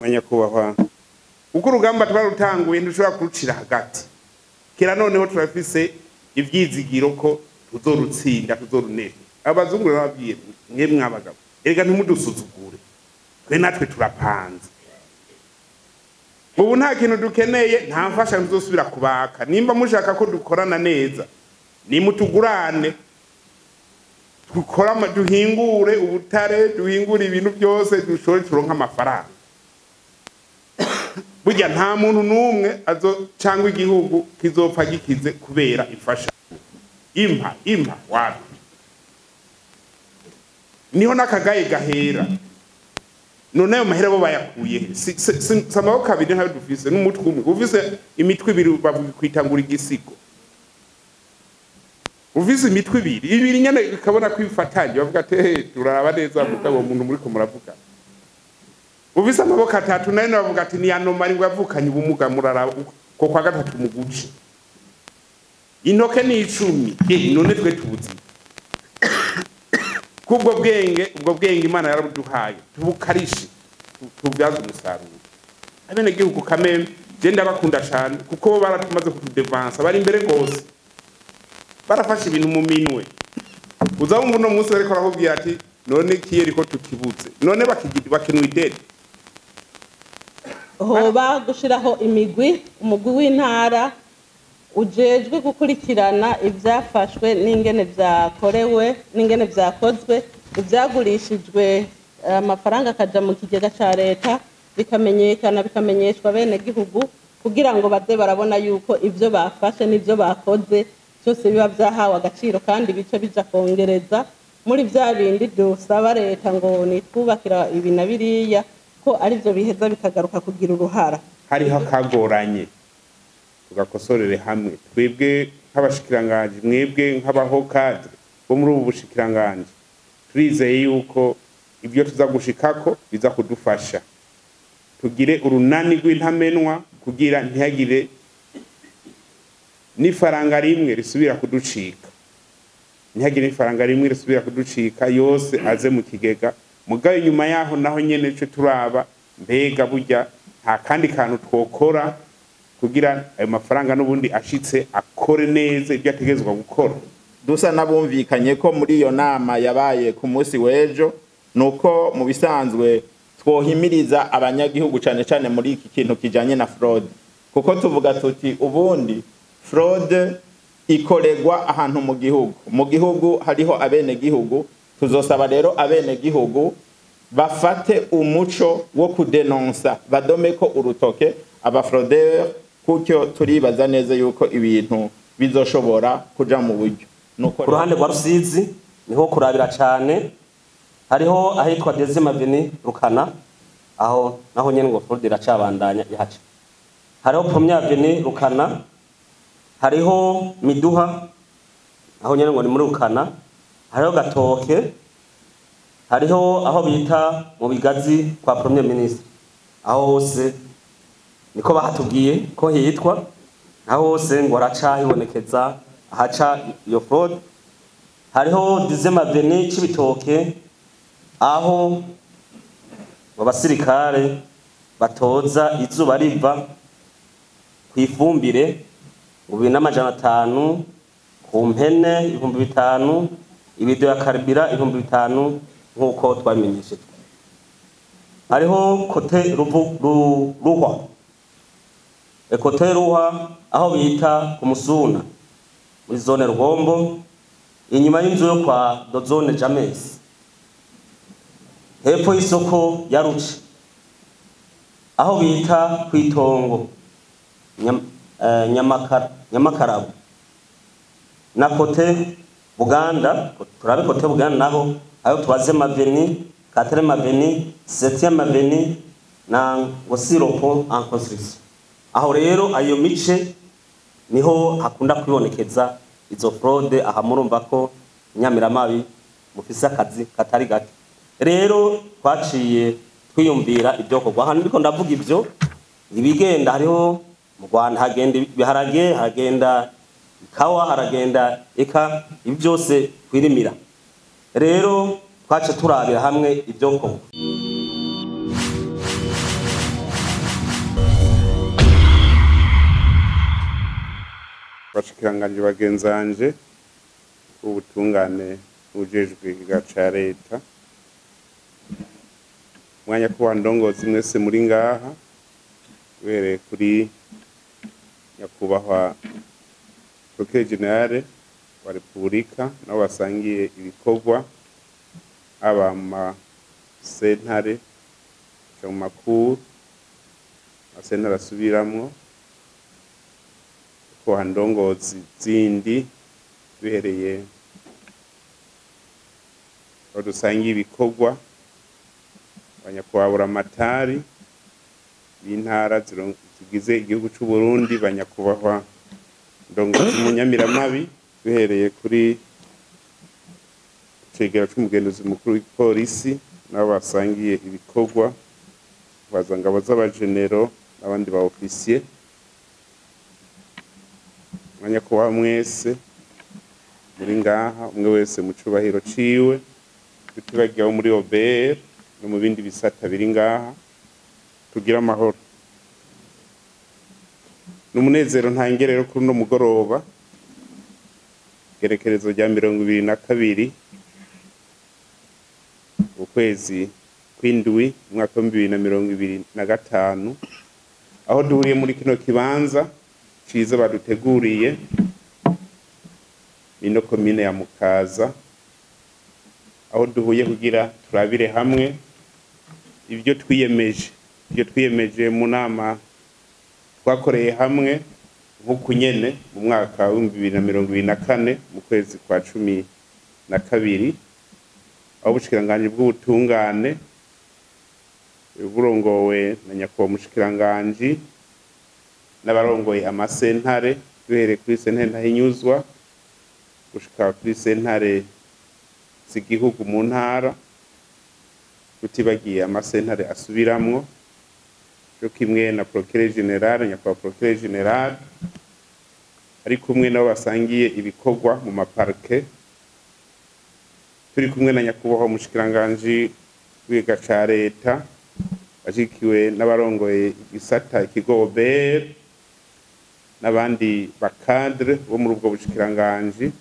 Nyakubahwa, kuko urugamba twarutanguye ntushobora kurucira hagati. Kera noneho turafise ivyizigiro ko tuzorutsinda, tuzorunesha. Abazungu bababwiye, mwe mwabagabo, erega ntimudusuzugure, twe natwe turapanze. Ubu nta kintu dukeneye, nta mfashanyo tuzosubira kubaka. Nimba mushaka ko dukorana neza, nimutugurane, dukora, duhingure ubutare, duhingure ibintu byose, dushore turonke amafaranga. Burya nta muntu n'umwe azo cyangwa igihugu kizopfa gikize kubera imfashanyo. Impa impa wapi, niho n'akagaye gahera. None ayo mahera bo bayakuye he? Si amaboko abiri ntayo dufise, n'umutwe umwe. Ufise imitwe ibiri bavuga kwitangura igisigo. Ufise imitwe ibiri ibiri nyene ikabona ko ifatanye, bavuga ati: "Hey, turaraba neza mugabo umuntu muriko muravuga." Ufise amaboko atatu nayo bavuga ati: "Ni anomalie, ngo yavukanye ubumuga." Muraraba ko kwa gatatu muguce intoke ni 10. None twe tubuzi kubwo bwenge, ubwo bwenge Imana yarabuduhaye, tubukarishe, tubyaze umusaruro. Abenegihugu kameme je ndabakunda cyane, kuko bo baratumaze kutudevansa, bari imbere rwose, barafashe ibintu mu minwe. Uza wumva uno munsi bariko barakubwira ati: "None kiyeri ko tukibuze?" None bakinwa ideni. Hoba gushiraho imigwi, umugwi w'intara ujejwe gukurikirana ivyafashwe n'ingene vyakorewe n'ingene vyakozwe, ivyagurishijwe, amafaranga akaja mu kigega ca leta, bikamenyekana, bikamenyeshwa bene gihugu, kugira ngo baze barabona yuko ivyo bafashe n'ivyo bakoze byose biba vyahawe agaciro, kandi bice bija kongereza muri vya bindi dusaba leta ngo nitwubakira ibi na biriya, ko arivyo biheza bikagaruka kugira uruhara. Hariho akagoranye, tugakosorere hamwe, twebwe nk'abashikiranganji, mwebwe nk'aba cadres bo muri ubu bushikiranganji. Turizeye yuko ibyo tuza gushikako biza kudufasha tugire urunani rw'intamenwa, kugira ntihagire n'ifaranga rimwe risubira kuducika, ntihagire n'ifaranga rimwe risubira kuducika, yose aze mu kigega. Mugabo inyuma yaho naho nyene ico turaba, mbega burya nta kandi kantu twokora kugira ayo mafaranga n'ubundi ashitse akore neza ibyo ategerezwa gukora? Dusa n'abumvikanye ko muri iyo nama yabaye ku munsi w'ejo, nuko mu bisanzwe twohimiriza abanyagihugu cyane cyane muri iki kintu kijanye na fraude, kuko tuvuga tuti ubundi fraude ikoregwa ahantu mu gihugu, mu gihugu hariho abenegihugu. Tuzosaba rero abenegihugu bafate umuco wo kudenonsa, badomeko urutoke aba fraudeurs, kutyo turibaza neza yuko ibintu bizoshobora kuja mu buryo. Nuko ku ruhande rwa Rusizi niho kurabira cyane, hariho ahitwa Deuxième Avenue Rukana, aho naho nyene ngo fraude iracabandanya ihaca. Hariho Première Avenue Rukana, hariho Miduha, aho nyene ngo ni muri Rukana, hariho Gatoke, hariho aho bita mu Bigazi kwa Premier Ministre, aho hose niko bahatubwiye ko hitwa, aho hose ngo haraca hibonekeza ahaca iyo fraude. Hariho Dixième Avenue Cibitoke, aho abasirikare batoza izuba riva ku ifumbire ngo 2,500, ku mpene 5,000, ibido ya carburant 5,000, nk'uko twabimenyeshejwe. Hariho côté Ruhwa, côté Ruhwa, aho bita ku Musuna muri zone Rugombo, inyuma y'inzu yo kwa Dozone James, hepfo y'isoko ya Ruci, aho bita kw'itongo Nyamakarabo na côté Buganda. Turabe côté Buganda naho, aho troisième avenue, quatrième avenue, septième avenue na ngo en construction. Aho rero ayo mice niho hakunda kwibonekeza izo fraude. Aha murumva ko Nyamiramabi mufise akazi katari gake. Rero twaciye twiyumvira ibyo korwa. Hano ndiko ndavuga ibyo ibigenda, hariho mu Rwanda hagenda ibiharage, haragenda ikawa, haragenda eka ibi byose twirimira. Rero twace turabira hamwe ibyo korwa. Bashikiranganje bagenzanje ubutungane ujejwe ikiga ca leta, mwanya kuwa ndongozi mwese muri ngaha, uhereye kuri nyakubahwa Procureur General wa Repubulika nabo basangiye ibikorwa, aba mu masentare mu makuru amasentare asubiramwo, ko ndongozi zindi duhereye aho dusangiye ibikorwa, banyakubahwa buramatari b'intara zigize igihugu c'u Burundi, banyakubahwa ndongozi munyamiramabi, duhereye kuri cegera c'umugenduzi mukuru w'ipolisi nabo basangiye ibikorwa, bazangabo z'abajenero n'abandi ba ofisiye, banyakubahwa mwese muri ngaha, umwe wese mu cubahiro ciwe, tutibagiye abo muri OBR no mu bindi bisata biri ngaha, tugira amahoro. N'umunezero ntange rero kuri uno mugoroba, igerekerezo rya 22 ukwezi kw'indwi umwaka w'2025, aho duhuriye muri kino kibanza ciza baduteguriye ino komine ya Mukaza, aho duhuye kugira turabire hamwe ibyo twiyemeje mu nama twakoreye hamwe nk'uku nyene mu mwaka w'2024 mu kwezi kwa 12, aho ubushikiranganji bw'ubutungane burongowe na nyakubahwa umushikiranganji n'abarongoye amasentare, duhereye kuri sentare ntahinyuzwa gushika kuri sentare z'igihugu mu ntara, tutibagiye amasentare asubiramwo, co kimwe na procureur general, nyakubahwa procureur general ari kumwe nabo basangiye ibikorwa mu maparke, turi kumwe na nyakubahwa umushikiranganji w'iga ca leta ashigikiwe n'abarongoye igisata ikigo OBR n'abandi ba cadres bo muri ubwo bushikiranganji,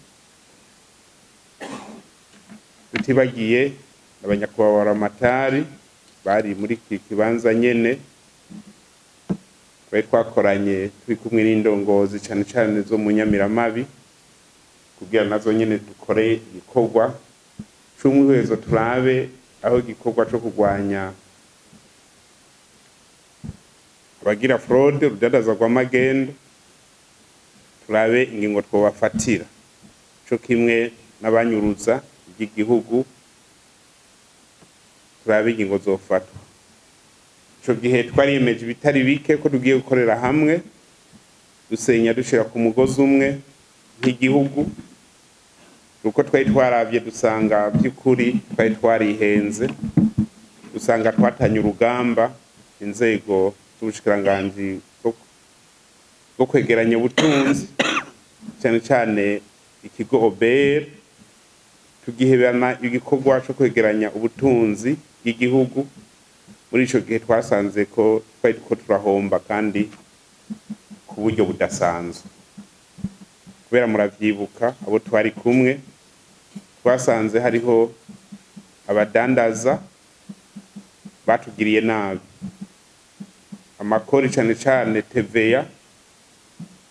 tutibagiye abanyakubahwa buramatari bari muri iki kibanza nyene twari twakoranye, turi kumwe n'indongozi cane cane zo mu Nyamiramabi, kugira nazo nyene dukore igikorwa c'umwihwezo, turabe aho igikorwa co kurwanya abagira fraude, urudandaza rw'amagendo, turabe ingingo twobafatira, co kimwe n'abanyuruza iby'igihugu, turabe ingingo zofatwa. Ico gihe twariyemeje ibitari bike ko tugiye gukorera hamwe, dusenya dushira ku mugozi umwe nk'igihugu, kuko twari twaravye dusanga by'ukuri twari twarihenze, dusanga twatanye urugamba inzego z'ubushikiranganji bwo kwegeranya ubutunzi, cyane cyane ikigo OBR, tugihebana igikorwa co kwegeranya ubutunzi bw'igihugu. Muri ico gihe twasanze ko twari ko turahomba kandi ku buryo budasanzwe, kubera muravyibuka abo twari kumwe, twasanze hariho abadandaza batugiriye nabi, amakori cane cane TVA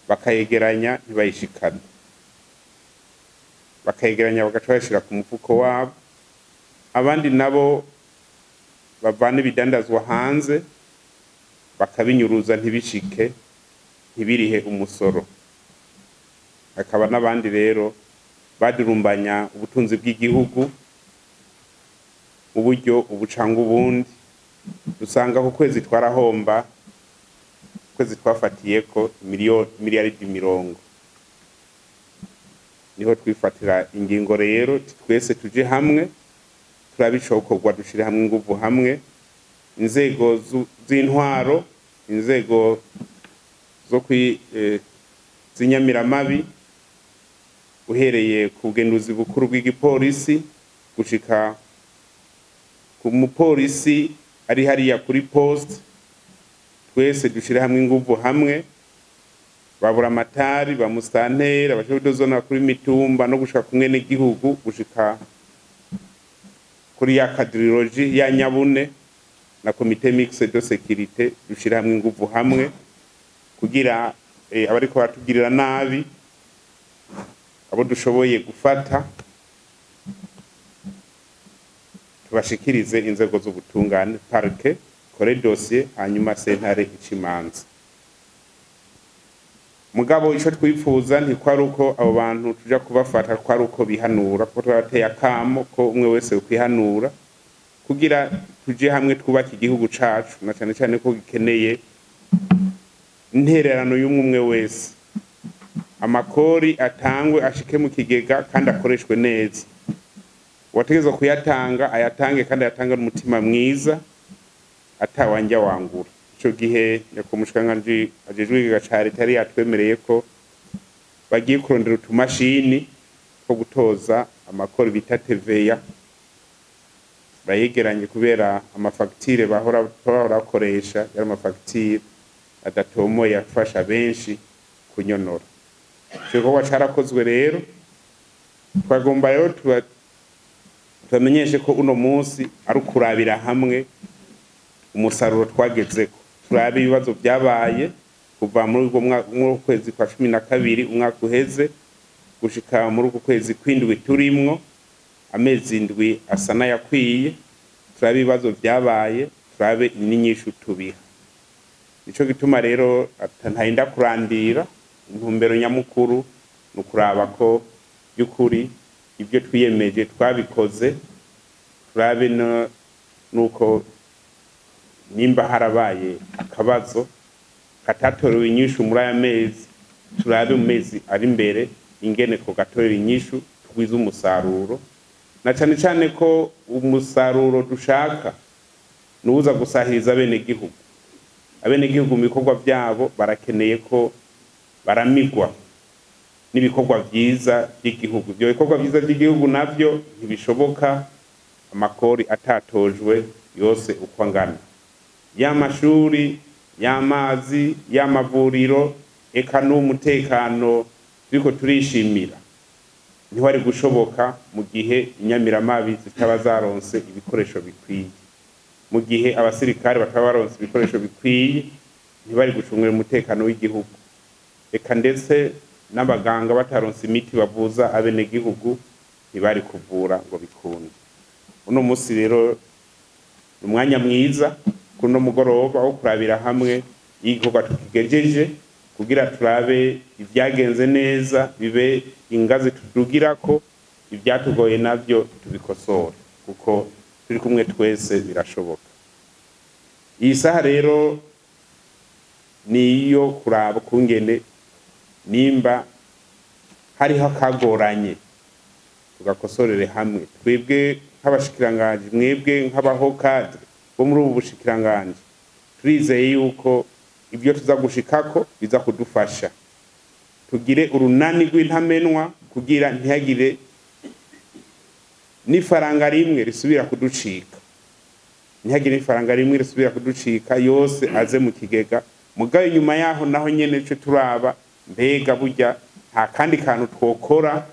bakayegeranya ntibayishikane, bakayegeranya bagaca bayashira ku mufuko wabo, abandi nabo bavana ibidandazwa hanze bakabinyuruza ntibishike, ntibirihe umusoro, hakaba n'abandi rero badurumbanya ubutunzi bw'igihugu mu buryo ubu cangwa ubundi. Dusanga ku kwezi twarahomba, kwezi twafatiyeko miliyaridi 40. Niho twifatira ingingo rero, twese tuje hamwe turabe icokorwa, dushire hamwe inguvu, hamwe inzego z'intwaro, inzego zo kwi z'inyamiramabi, uhereye ku bugenduzi bukuru bw'igipolisi gushika ku mupolisi ari hariya kuri poste, twese dushire hamwe inguvu hamwe. Babura amatari ba musitanteri, aba chefs de zone, bakuru imitumba, no gushika kumwe n'igihugu, gushika kuri ya quadrilogie ya Nyabune na comité mixte de sécurité, dushira hamwe inguvu hamwe kugira abariko baratugirira nabi, abo dushoboye gufata, tubashikirize inzego z'ubutungane, parquet kore dossier, hanyuma sentare icimanza. Mugabo ico twifuza ntikwo ari uko abo bantu tuja kubafata, ko ari uko bihanura, kuko twabateye akamo ko umwe wese kwihanura kugira tuje hamwe twubake igihugu cacu, na cane cane ko gikeneye intererano y'umwe wese. Amakori atangwe ashike mu kigega kandi akoreshwe neza. Uwategerezwa kuyatanga ayatange, kandi ayatange n'umutima mwiza, atawanja wangura. Ico gihe nyakumushikiranganji ajejwe ikigega ca leta yari yatwemereye ko bagiye kurondera utumashini two gutoza amakori bita TVA, bayegeranye, kubera amafagitire bahora bakoresha yari amafagitire adatomoye, afasha benshi kunyonora. Ico gikorwa carakozwe. Rero twagomba rero tubamenyeshe ko uno munsi ari ukurabira hamwe umusaruro twagezeko, turabe ibibazo byabaye kuva muri ubwo mwaka, kwezi kwa 12 umwaka uheze, gushika muri uku kwezi kw'indwi turimwo, amezi 7 asa n'ayakwiye. Turabe ibibazo byabaye, turabe n'inyishu tubiha. Nico gituma rero ntarinda kurandira. Intumbero nyamukuru ni ukuraba ko by'ukuri ibyo twiyemeje twabikoze, turabe nuko nimba harabaye akabazo katatorewe inyishu muri aya mezi, turabe mu mezi ari imbere ingene ko gatorera inyishu, tugwize umusaruro, na cane cane ko umusaruro dushaka nuza gusahiriza abenegihugu. Abenegihugu mu bikorwa vyabo barakeneye ko baramigwa n'ibikorwa vyiza by'igihugu. Ibyo bikorwa vyiza by'igihugu navyo ntibishoboka amakori atatojwe yose uko angana: y'amashuri, y'amazi, y'amavuriro, eka n'umutekano turiko turishimira ntiwari gushoboka mu gihe inyamiramabi zitaba zaronse ibikoresho bikwiye, mu gihe abasirikare bataba baronse ibikoresho bikwiye, ntibari gucungira umutekano w'igihugu, eka ndetse n'abaganga bataronse imiti bavuza abenegihugu, ntibari kuvura ngo bikunde. Uno musi rero ni umwanya mwiza kuno mugoroba wo kurabira hamwe igikorwa tukigejeje, kugira turabe ibyagenze neza bibe ingazi tudugirako, ibyatugoye navyo tubikosore, kuko turi kumwe twese birashoboka. Iyi saha rero niyo kuraba kungene nimba hariho akagoranye tugakosorere hamwe, twebwe nk'abashikiranganji, mwebwe nk'aba cadres bo muri ubu bushikiranganji. Turizeye yuko ibyo tuza gushikako biza kudufasha tugire urunani rw'intamenwa, kugira ntihagire n'ifaranga rimwe risubira kuducika, ntihagire n'ifaranga rimwe risubira kuducika, yose aze mu kigega. Mugayo inyuma yaho naho nyene ico turaba, mbega burya nta kandi kantu twokora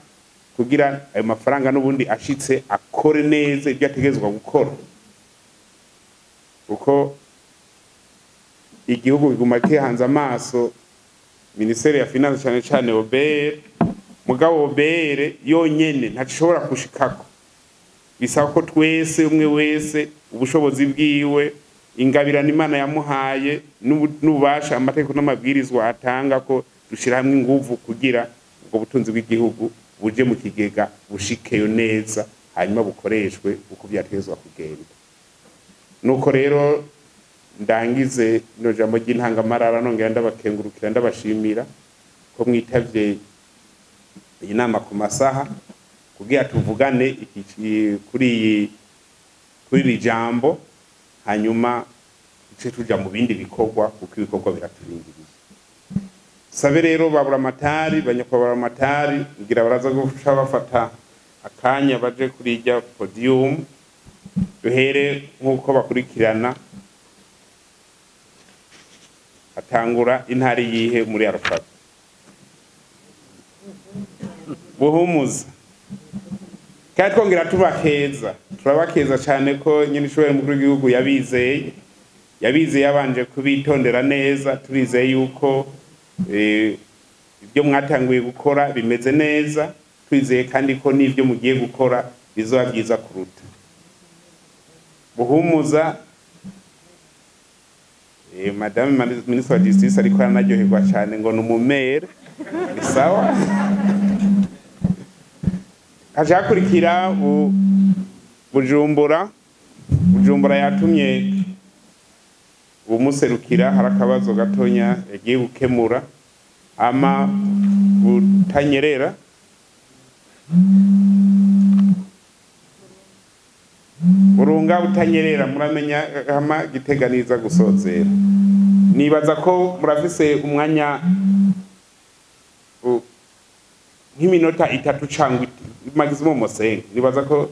kugira ayo mafaranga n'ubundi ashitse akore neza ibyo ategerezwa gukora? Kuko igihugu kiguma kihanze amaso ministère ya finance, cyane cyane OBR. Mugabo OBR yonyene ntashobora gushikako, bisaba ko twese, umwe wese ubushobozi bwiwe, ingabirano Imana yamuhaye n'ububasha amategeko n'amabwirizwa atanga, ko dushira hamwe inguvu kugira ubwo butunzi bw'igihugu buje mu kigega, bushikeyo neza, hanyuma bukoreshwe uko byategezwa kugenda. Nuko rero ndangize ino jambo ry'intangamarara, nongera ndabakengurukira, ndabashimira ko mwitavye iyi nama ku masaha kugira tuvugane kuri iyi, kuri iri jambo, hanyuma duce tuja mu bindi bikorwa, kuko ibikorwa biraturindiriye. Sabe rero babura amatari, banyakubahwa amatari, ngira baraza guca bafata akanya baje kuri irya podium. Duhere nk'uko bakurikirana. Atangura intara yihe muri alphabet? Buhumuza. Kandi twongera tubakeza, turabakeza cyane ko nyine ishobora mukuru w'igihugu yabizeye yabanje kubitondera neza. Turizeye yuko ibyo mwatanguye gukora bimeze neza, twizeye kandi ko n'ibyo mugiye gukora bizoba byiza kuruta. Buhumuza, Madame Ministre wa Justice ariko aranaryoherwa cyane ngo ni umumere, ni sawa. Hakurikira Bujumbura. Bujumbura yatumye umuserukira, hari akabazo gatonya yagiye gukemura. Ama Butanyerera, Burunga, Butanyerera, muramenya hama Giteganiza gusozera. Nibaza ko murafise umwanya nk'iminota 3 cangwa maximum 5. Nibaza ko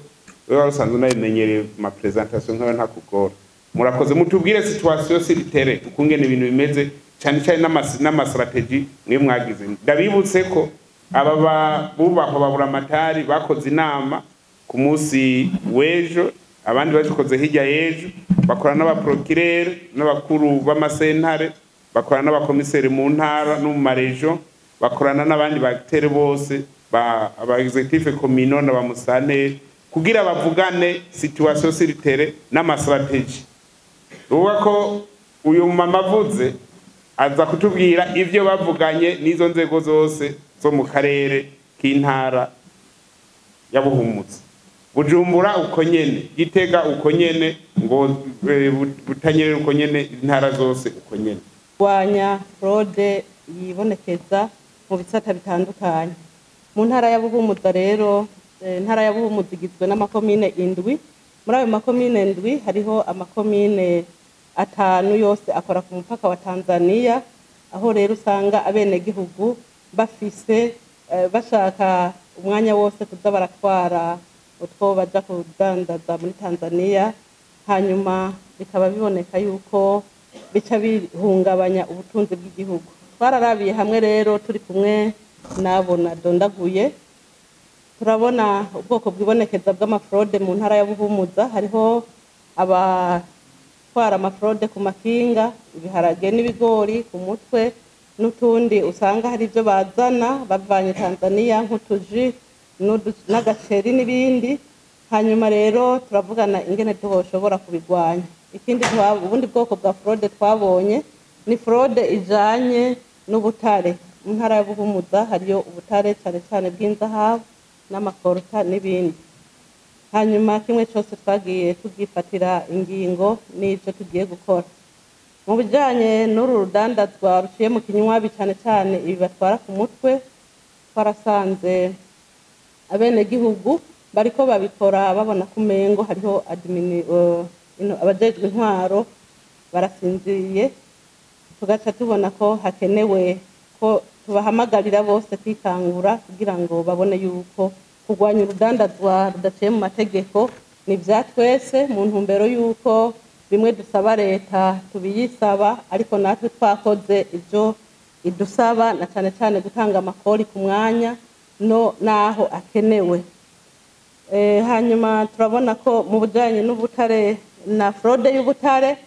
wewe usanzwe unabimenyereye ma presentation nkawe ntakugora. Murakoze, mutubwire situation sur terrain ukungene ibintu bimeze, cyane cyane n'ama strategy mwe mwagize. Ndabibutse ko aba bubahwa babura amatari bakoze inama ku munsi w'ejo, abandi bazikoze hirya y'ejo, bakora n'abaprocureur n'abakuru b'amasentare, bakora n'abakomiseri mu ntara no mu marejo, bakorana n'abandi baktere bose ba aba executive communaux n'abamusane kugira bavugane situation sur terrain n'ama strategy. Ruvuga ko uyu mama avuze aza kutubwira ivyo bavuganye n'izo nzego zose zo mu karere k'intara ya Buhumuza. Bujumbura uko nyene, Gitega uko nyene, ngo Butanyerera uko nyene, intara zose uko nyene. Kurwanya fraude yibonekeza mu bisata bitandukanye mu ntara ya Buhumuza. Rero intara ya Buhumuza igizwe n'amakomine 7. Muri ayo makomine 7 hariho amakomine 5 yose akora ku mupaka wa Tanzania, aho rero usanga abenegihugu bafise bashaka umwanya wose kuza baratwara utwo baja kudandaza muri Tanzania, hanyuma bikaba biboneka yuko bica bihungabanya ubutunzi bw'igihugu. Twararabiye hamwe rero turi kumwe nabo nadondaguye, turabona ubwoko bwibonekeza bw'amafraude mu ntara ya Buhumuza. Hariho abatwara amafraude ku makinga, ibiharage n'ibigori ku mutwe, n'utundi usanga hari ibyo bazana bavanye Tanzania nk'utuji n'agaceri n'ibindi. Hanyuma rero turavugana ingene tuboshobora kubigwanya. Ikindi ubundi bwoko bwa fraude twabonye ni fraude ijanye n'ubutare. Mu ntara ya Buhumuza hariyo ubutare cyane cyane bw'inzahabu n'amakorota n'ibindi. Hanyuma kimwe cyose twagiye tugifatira ingingo n'icyo tugiye gukora. Mu bijanye n'uru rudandazwa ruciye mu kinywabi, cyane cyane ibi batwara ku mutwe, twarasanze abenegihugu bariko babikora babona kumengo hariho abajejwe intwaro barasinziriye. Tugaca tubona ko hakenewe ko tubahamagarira bose kwikangura kugira ngo babone yuko kurwanya urudandazwa rudaciye mu mategeko ni vya twese, mu ntumbero yuko bimwe dusaba leta tubiyisaba, ariko natwe twakoze ibyo idusaba, na cyane cyane gutanga amakori ku mwanya no naho akenewe. Hanyuma turabona ko mu bijanye n'ubutare na fraude y'ubutare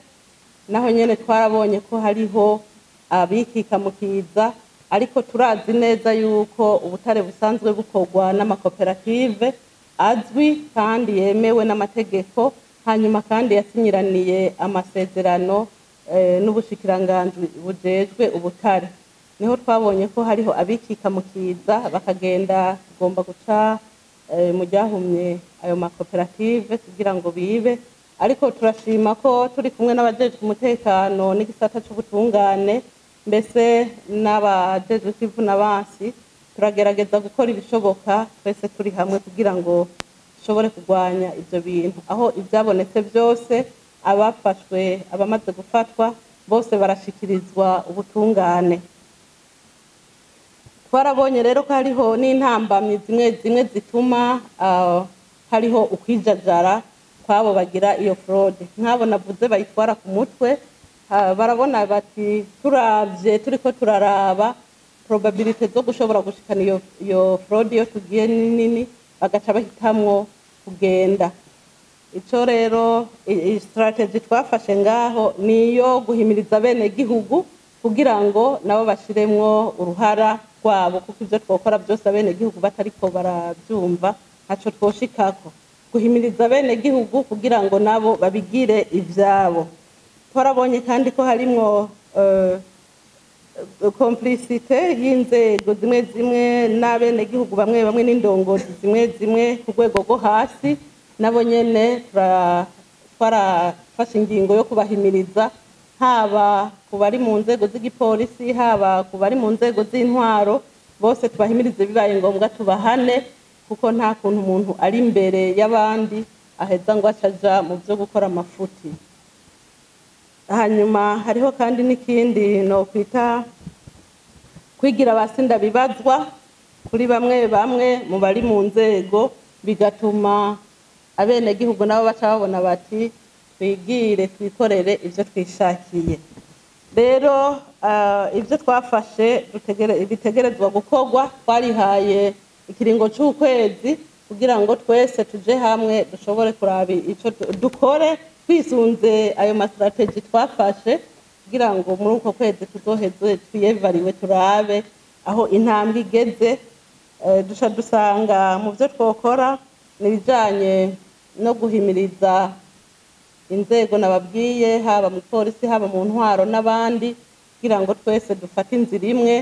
naho nyene twarabonye ko hariho abikika mukiza, ariko turazi neza yuko ubutare busanzwe bukorwa n'amakoperative azwi kandi yemewe n'amategeko, hanyuma kandi yasinyiraniye amasezerano n'ubushikiranganji bujejwe ubutare. Niho twabonye ko hariho abikika mukiza bakagenda kugomba guca mu ryahumye ayo makoperative kugira ngo bibe. Ariko turashima ko turi kumwe n'abajejwe umutekano n'igisata c'ubutungane, mbese n'abajejwe kwivuna abansi, turagerageza gukora ibishoboka twese turi hamwe kugira ngo dushobore kurwanya ivyo bintu. Aho ivyabonetse byose, abafashwe, abamaze gufatwa bose barashikirizwa ubutungane. Twarabonye rero ko hariho n'intambamyi zimwe zimwe zituma hariho ukwijajara kwabo bagira iyo fraude. Nk'abo navuze bayitwara ku mutwe, barabona bati turavye turiko turaraba Probabilité zo gushobora gushikana iyo fraude iyo tugiye ni nini, bagaca bahitamwo kugenda. Ico rero strategy twafashe ngaho niyo guhimiriza bene gihugu kugira ngo nabo bashiremwo uruhara rwabo, kuko ivyo twokora byose abene gihugu batariko baravyumva ntaco twoshikako. Guhimiriza bene gihugu kugira ngo nabo babigire ivyabo. Twarabonye kandi ko harimwo complicité y'inzego zimwe zimwe n'abene gihugu bamwe bamwe n'indongozi zimwe zimwe ku rwego rwo hasi, nabo nyene twarafashe ingingo yo kubahimiriza, haba ku bari mu nzego z'igipolisi, haba ku bari mu nzego z'intwaro, bose tubahimirize, bibaye ngombwa tubahane, kuko nta kuntu umuntu ari imbere y'abandi aheza ngo acaja mu byo gukora amafuti. Hanyuma hariho kandi n'ikindi no kwita kwigira abasinda bibazwa kuri bamwe bamwe mu bari mu nzego, bigatuma abenegihugu nabo baca babona bati twigire twikorere ivyo twishakiye. Rero ivyo twafashe bitegerezwa gukorwa, twarihaye ikiringo c'ukwezi kugira ngo twese tuje hamwe dushobore kuraba ico dukore twisunze ayo ma strategy twafashe, kugira ngo muri uko kwezi tuzoheze twiyevariwe turabe aho intambwe igeze. Duca dusanga mu byo twokora nibijanye no guhimiriza inzego nababwiye, haba mu polisi, haba mu ntwaro n'abandi, kugira ngo twese dufate inzira imwe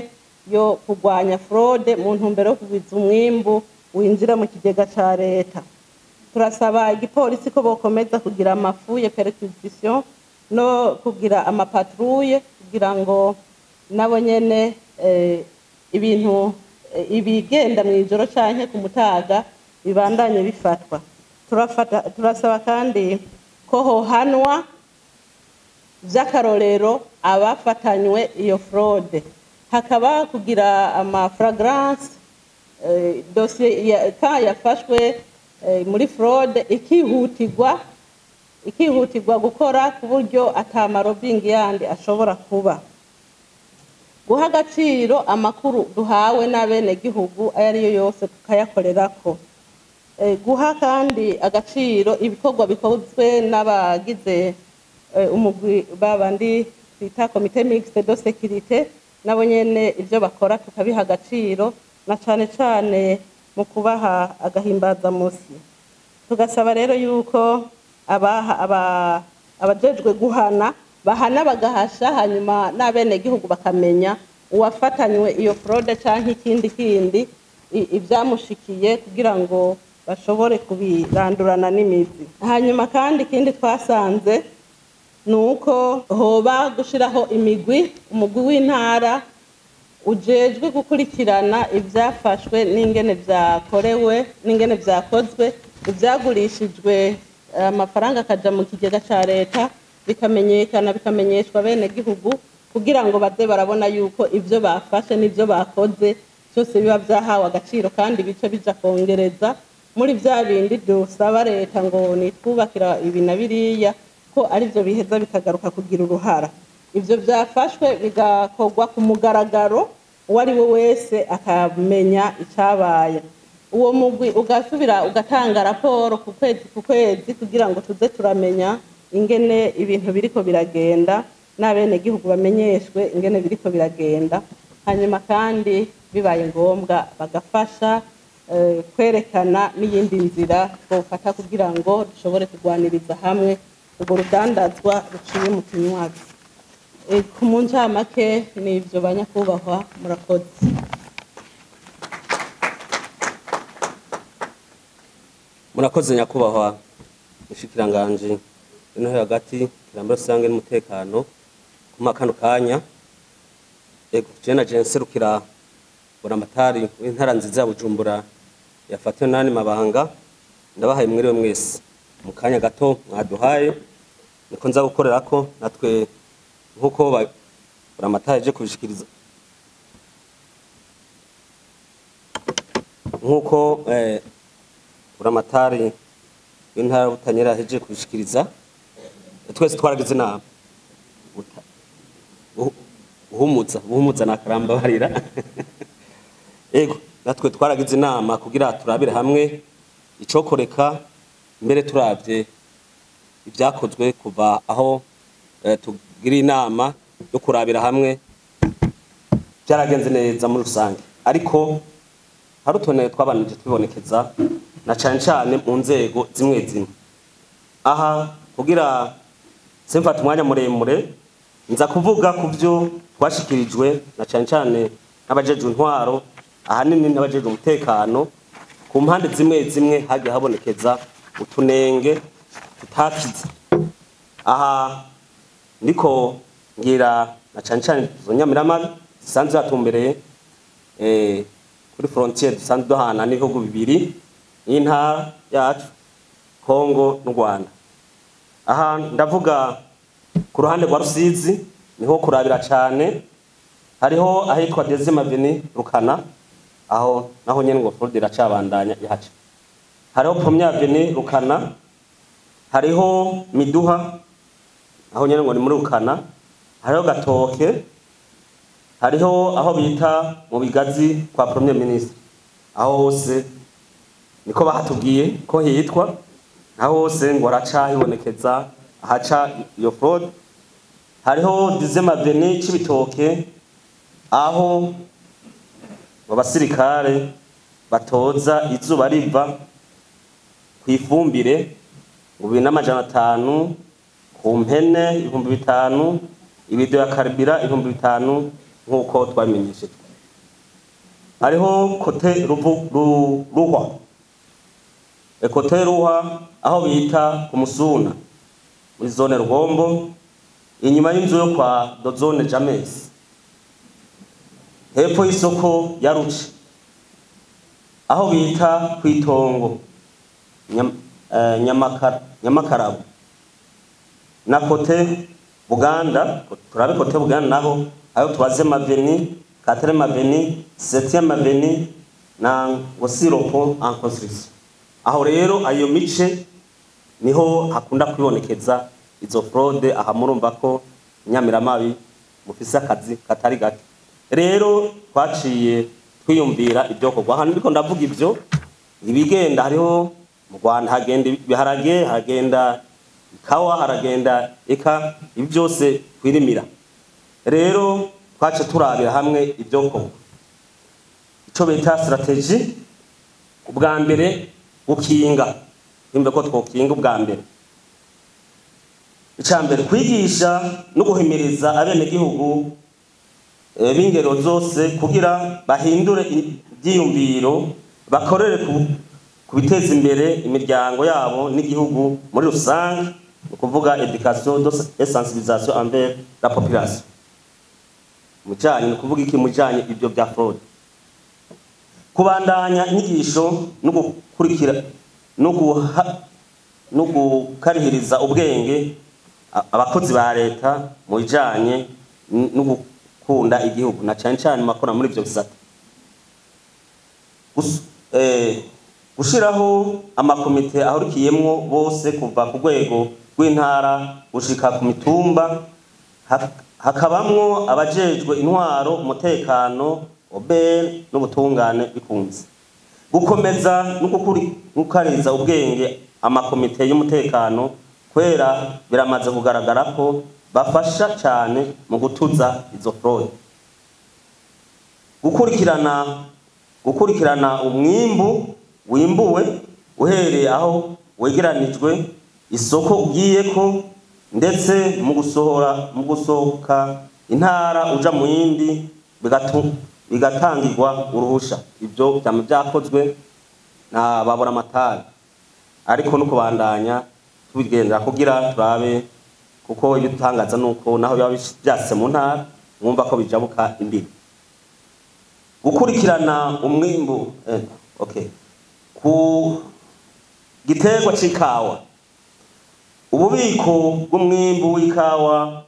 yo kurwanya fraude mu ntumbero yo kugwiza umwimbu winjira mu kigega ca leta. Turasaba igipolisi ko bokomeza kugira amafuye perquisition no kugira amapatrouille, kugira ngo nabo nyene ibintu ibigenda mw'ijoro canke ku mutaga bibandanye bifatwa. Turasaba kandi ko hohanwa vy'akarorero abafatanywe iyo fraude, hakaba kugira ama flagrance, dossier ka yafashwe muri fraude ikihutirwa gukora ku buryo ata marobingi yandi ashobora kuba. Guha agaciro amakuru duhawe n'abene gihugu ayo ariyo yose tukayakorerako. Guha kandi agaciro ibikorwa bikozwe n'abagize umugwi babandi twita comité mixte de sécurité, nabo nyene ivyo bakora tukabiha agaciro, na cane cane mu kubaha agahimbazamusi. Tugasaba rero yuko abajejwe guhana bahana bagahasha, hanyuma n'abene gihugu bakamenya uwafatanywe iyo fraude canke ikindi kindi ivyamushikiye, kugira ngo bashobore kubirandurana n'imizi. Hanyuma kandi ikindi twasanze nuko hoba gushiraho imigwi, umugwi w'intara ujejwe gukurikirana ivyafashwe n'ingene vyakorewe n'ingene vyakozwe, ivyagurishijwe amafaranga akaja mu kigega ca leta, bikamenyekana bikamenyeshwa bene gihugu, kugira ngo baze barabona yuko ivyo bafashe n'ivyo bakoze byose biba vyahawe agaciro, kandi bice bija kongereza muri vya bindi dusaba leta ngo nitwubakira ibi na biriya, ko arivyo biheza bikagaruka kugira uruhara. Ivyo vyafashwe bigakorwa ku mugaragaro, uwo ari we wese akamenya icabaye. Uwo mugwi ugasubira ugatanga raporo ku kwezi ku kwezi, kugira ngo tuze turamenya ingene ibintu biriko biragenda, n'abene gihugu bamenyeshwe ingene biriko biragenda. Hanyuma kandi bibaye ngombwa bagafasha kwerekana n'iyindi nzira twofata kugira ngo dushobore kurwaniriza hamwe urwo rudandazwa ruciye mu kinywabi. Ku ncamake n'ivyo banyakubahwa, murakoze. Murakoze nyakubahwa mushikiranganje ino hagati kirambara rusange n'umutekano kuma kano kanya. Ego jena jenserukira buramatari w'intara nziza ya Bujumbura yafatiwe nani mabanga, ndabahaye mwiriwe mwese mu kanya gato mwaduhaye, niko nza gukorerako natwe nkuko buramatari je kubishikiriza, nkuko buramatari w'intara Butanyerera heje kubishikiriza. Twese twaragize inama Buhumuza na Karamba barira. Ego natwe twaragize inama kugira turabire hamwe icokoreka mbere turavye ibyakozwe kuva aho tugira inama yo kurabira hamwe byaragenze neza muri rusange, ariko hari utuntu twabanije twibonekeza na cane cane mu nzego zimwe zimwe. Aha kugira simfata umwanya muremure nza kuvuga ku byo twashikirijwe na cane cane n'abajejwe intwaro, ahanini n'abajejwe umutekano. Ku mpande zimwe zimwe hagiye habonekeza utunenge tutakiza. Aha ndiko ngira na cane cane izo nyamiramabi zisanzwe zatumbereye kuri frontiere dusanzwe duhana n'ibihugu bibiri n'intara yacu Kongo n'u Rwanda. Aha ndavuga ku ruhande rwa Rusizi niho kurabira cane, hariho ahitwa Deuxième Avenue Rukana, aho naho nyene ngo fraude iracabandanya ihaca. Hariho Première Avenue Rukana, hariho Miduha aho nyene ngo ni muri Rukana, hariho Gatoke, hariho aho bita mu Bigazi kwa Premier Ministre, aho hose niko bahatubwiye ko hitwa, aho hose ngo haracahibonekeza ahaca iyo fraude. Hariho Deuxième Avenue Cibitoke aho abasirikare batoza izuba riva ku ifumbire 2500, ku mpene 5000, ibido ya karibira 5000 nkuko twamenyeshejwe. Hariho kote Ruhwa, kote Ruhwa aho bita ku Musuna muri zone Rugombo, inyuma y'inzu yo kwa Dozone James, hepfo y'isoko ya Ruce aho bita kwitongo Nyamakarabo, na kote Buganda. Turabe kote Buganda naho ayo Troisième Avenue, Quatrième Avenue, Septième Avenue na Ngosiropo en construction. Aho rero ayo mice niho hakunda kwibonekeza izo fraude. Aha murumva ko nyamiramabi mufise akazi katari gake. Rero twaciye twiyumvira ibyo kogwa. Hano ndiko ndavuga ibyo ibigenda, hariho mu Rwanda hagenda ibiharage, haragenda ikawa, haragenda eka ibi byose twirimira. Rero twace turabira hamwe ibyo kogwa, ico bita strategy. Ubwa mbere gukinga, nimbe ko twokinga ubwa mbere. Icambere kwigisha no guhimiriza abenegihugu b'ingero zose kugira bahindure ibyiyumviro, bakorere ku biteza imbere imiryango yabo n'igihugu muri rusange, ni ukuvuga education et sensibilisation envers la population. Mujanye ni ukuvuga iki mujanye ibyo bya fraude? Kubandanya inyigisho no gukurikira no gukarihiriza ubwenge abakozi ba leta mu bijanye no gukunda igihugu na cane cane makora muri ivyo bisata. Gushiraho amakomite ahurikiyemwo bose kuva ku rwego rw'intara gushika ku mitumba, hakabamwo abajejwe intwaro, umutekano, obel n'ubutungane bikunze. Gukomeza no gukariza ubwenge amakomite y'umutekano, kwera biramaze kugaragara ko bafasha cyane mu gutuza izo fraude. Gukurikirana umwimbu wimbuwe uhereye aho wegeranijwe, isoko ugiyeko, ndetse mu gusohoka intara uja mu yindi bigatangirwa uruhusha. Ibyo byama byakozwe na babura amatari, ariko no kubandanya tubigendera kugira turabe, kuko ibitangaza nuko naho biba byase mu ntara mwumva ko bijabuka imbibi. Gukurikirana umwimbu okay, ku giterwa c'ikawa, ububiko bw'umwimbu w'ikawa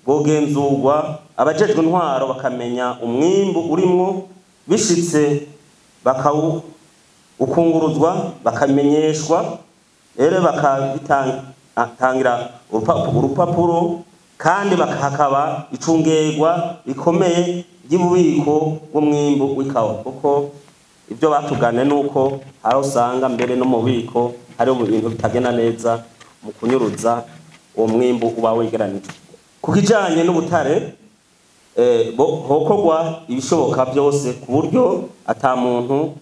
bwogenzurwa, abajejwe intwaro bakamenya umwimbu urimwo, bishitse ukunguruzwa bakamenyeshwa, rero bakabitangira urupapuro Kandi hakaba icungerwa rikomeye ry'ububiko bw'umwimbu w'ikawa, kuko ibyo batugane nuko hari usanga mbere no mu bubiko hari ibintu bitagenda neza mu kunyuruza uwo mwimbu uba wegeranijwe. Ku kijanye n'ubutare, hokorwa ibishoboka byose ku buryo ata muntu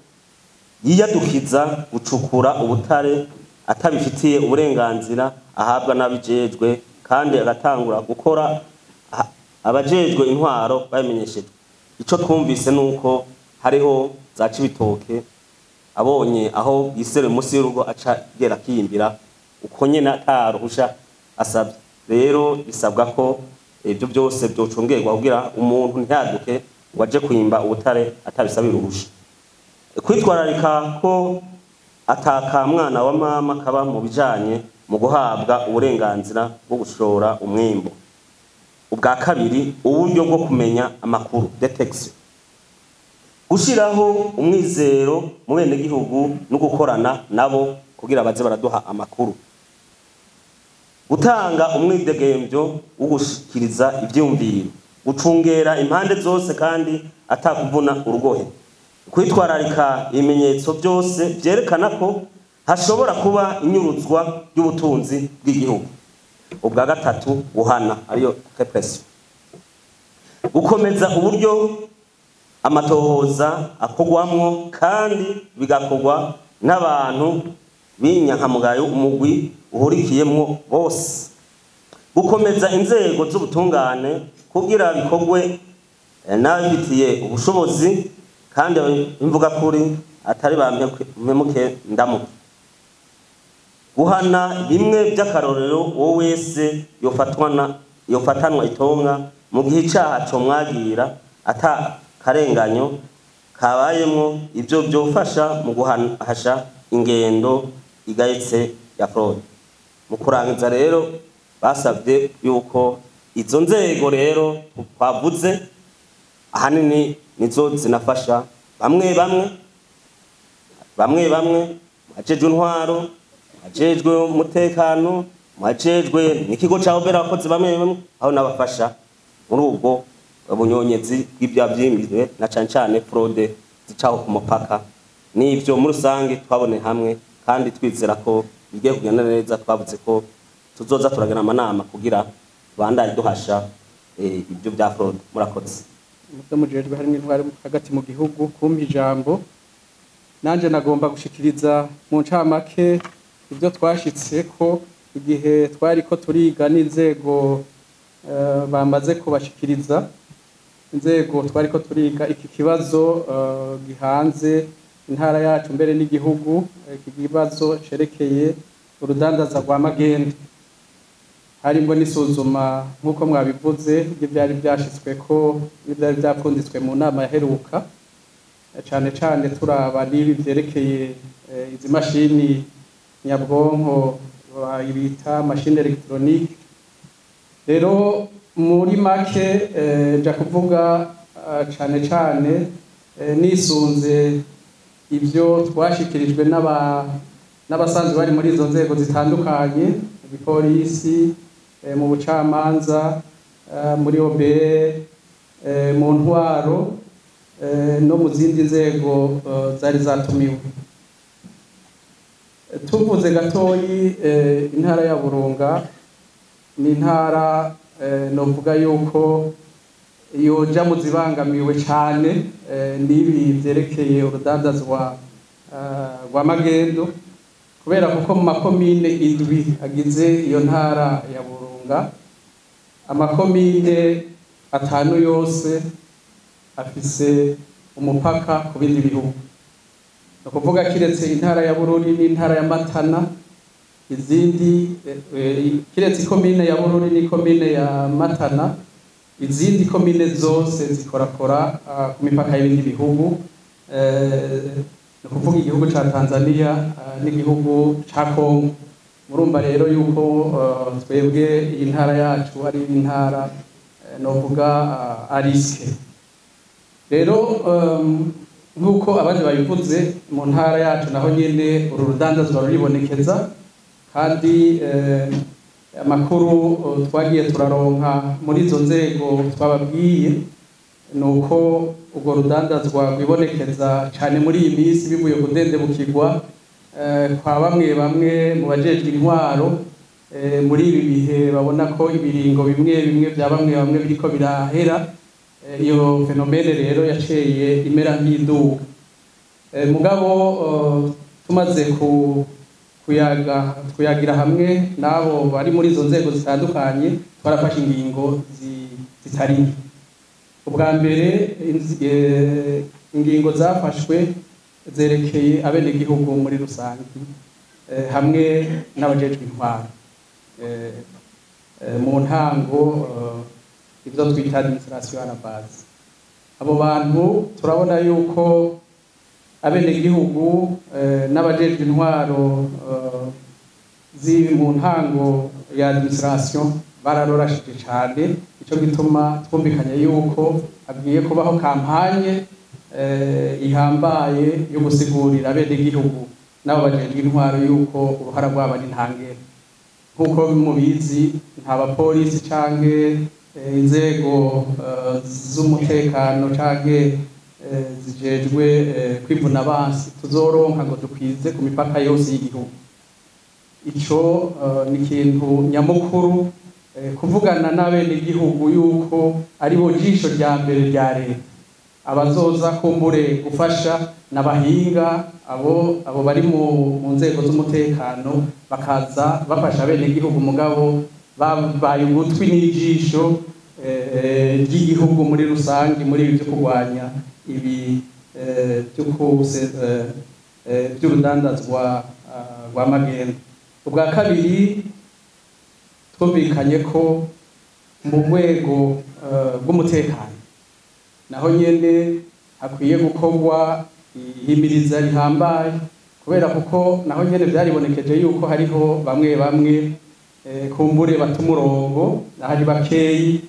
yiyadukiza gucukura ubutare atabifitiye uburenganzira ahabwa n'abijejwe, kandi agatangura gukora abajejwe intwaro babimenyeshejwe. Ico twumvise nuko hariho za Cibitoke abonye aho yisere musi y'urugo aca gera kiyimbira uko nyene ataruhusha asabye. Rero bisabwa ko ibyo byose byocungerwa kugira umuntu ntiyaduke ngo aje kwimba ubutare atabisabira uruhusha. Kwitwararika ko ataka mwana wa mama kaba mu bijanye mu guhabwa uburenganzira bwo gushora umwimbo. Ubwa kabiri, uburyo bwo kumenya amakuru, detection. Gushiraho umwizero mu bene gihugu no gukorana nabo kugira baze baraduha amakuru. Gutanga umwidegemvyo wo gushikiriza ivyumviro, gucungera impande zose kandi atakuvuna urugohe. Kwitwararika ibimenyetso byose vyerekana ko hashobora kuba inyuruzwa y'ubutunzi bw'igihugu. Ubwa gatatu, guhana, ariyo repression. Gukomeza uburyo amatohoza akogwamwo kandi bigakogwa n'abantu b'inyankamugayo umugwi uhurikiyemwo bose. Gukomeza inzego z'ubutungane kugira bikogwe n'abifitiye ubushobozi kandi imvuga kuri atari bampemuke ndamuke. Guhana bimwe by'akarorero wowe wese yofatanwa itonga mu gihe icaha co mwagira ata karenganyo kabayemwo, ivyo byofasha mu guhasha ingendo igayitse ya fraude. Mu kurangiza rero basabye yuko izo nzego rero twavuze ahanini nizo zinafasha bamwe bamwe ajejwe intwaro, ajejwe umutekano, ajejwe n'ikigo ca Obera, abakozi bamwe bamwe aho nabafasha muri ubwo bunyonyezi bw'ibya byimbizwe na cane cane fraude zicaho ku mupaka. Nivyo muri rusange twabone hamwe kandi twizera ko bigiye kugenda neza. Twavuze ko tuzoza turagana amanama kugira bandanye duhasha ibyo bya fraude. Murakoze. Muvyo mujejwe harimo intwari hagati mu gihugu kumpa ijambo, nanje nagomba gushikiriza mu ncamake ibyo twashitse ko igihe twari ko turiga n'inzego bamaze kubashikiriza. Inzego twari ko turiga iki kibazo gihanze intara yacu mbere n'igihugu, iki kibazo cerekeye urudandaza rwa magendo, harimwo n'isuzuma nk'uko mwabivuze ry'ivyari vyashitswe ko n'ivyari vyapfunditswe mu nama yaheruka, cane cane turaba n'ibi vyerekeye izi mashini nyabwonko bita machine électronique. Rero muri make nja kuvuga cane cane nisunze ibyo twashikirijwe n'abasanzwe bari muri izo nzego zitandukanye, igipolisi, mu bucamanza, muri OBR, mu ntwaro, no mu zindi nzego zari zatumiwe. Tuvuze gatoyi, intara ya Burunga ni intara novuga yuko yoja mu zibangamiwe cane n'ibi vyerekeye urudandazwa rwa magendo, kubera kuko mu makomine 7 agize iyo ntara ya Burunga, amakomine 5 yose afise umupaka ku bindi bihugu. Ni ukuvuga kiretse intara ya Bururi n'intara ya Matana, izindi kiretse ikomine ya Bururi n'ikomine ya Matana, izindi komine zose zikorakora ku mipaka y'ibindi bihugu, ni ukuvuga igihugu ca Tanzania n'igihugu ca Congo. Murumva rero yuko twebwe iyi ntara yacu ari intara novuga ariske. Rero nkuko abandi babivuze, mu ntara yacu naho nyene uru rudandazwa ruribonekeza, kandi Amakuru twagiye turaronka muri izo nzego twababwiye nuko urwo rudandazwa rwibonekeza cyane muri iyi minsi bivuye kudendebukirwa kwa bamwe bamwe mu bajejwe intwaro muri ibi bihe babona ko ibiringo bimwe bimwe bya bamwe bamwe biriko birahera. Iyo phénomène rero yaciye imera nk'iduka. Mugabo tumaze kuyaga kuyagira hamwe nabo bari muri izo nzego zitandukanye, twarafashe ingingo zitari nke. Ubwa mbere, ingingo zafashwe zerekeye abenegihugu muri rusange hamwe n'abajejwe intwaro mu ntango, ibyo twita administration à la base. Abo bantu turabona yuko abenegihugu n'abajejwe intwaro ziri mu ntango ya administration bararorashije cyane. Ico gituma twumvikanye yuko hagiye kubaho campagne ihambaye yo gusigurira abenegihugu n'abo bajejwe intwaro yuko uruhara rwabo ari ntangere. Nk'uko mubizi, nta bapolisi canke inzego z'umutekano canke zijejwe kwivuna abansi tuzoronka ngo dukwize ku mipaka yose y'igihugu. Ico ni ikintu nyamukuru, kuvugana n'abenegihugu yuko ari bo jisho rya mbere rya leta. Abazoza kumbure gufasha n'abahinga, abo bari mu nzego z'umutekano bakaza bafasha abenegihugu, mugabo babaye ugutwi n'ijisho ry'igihugu muri rusange muri ibi byo kurwanya ibi by'urudandazwa rwa magendo. Ubwa kabiri, twumvikanye ko mu rwego rw'umutekano naho nyene hakwiye gukorwa ihimiriza rihambaye, kubera kuko naho nyene vyaribonekeje yuko hariho bamwe bamwe kumbure bata umurongo, ahari bakeyi,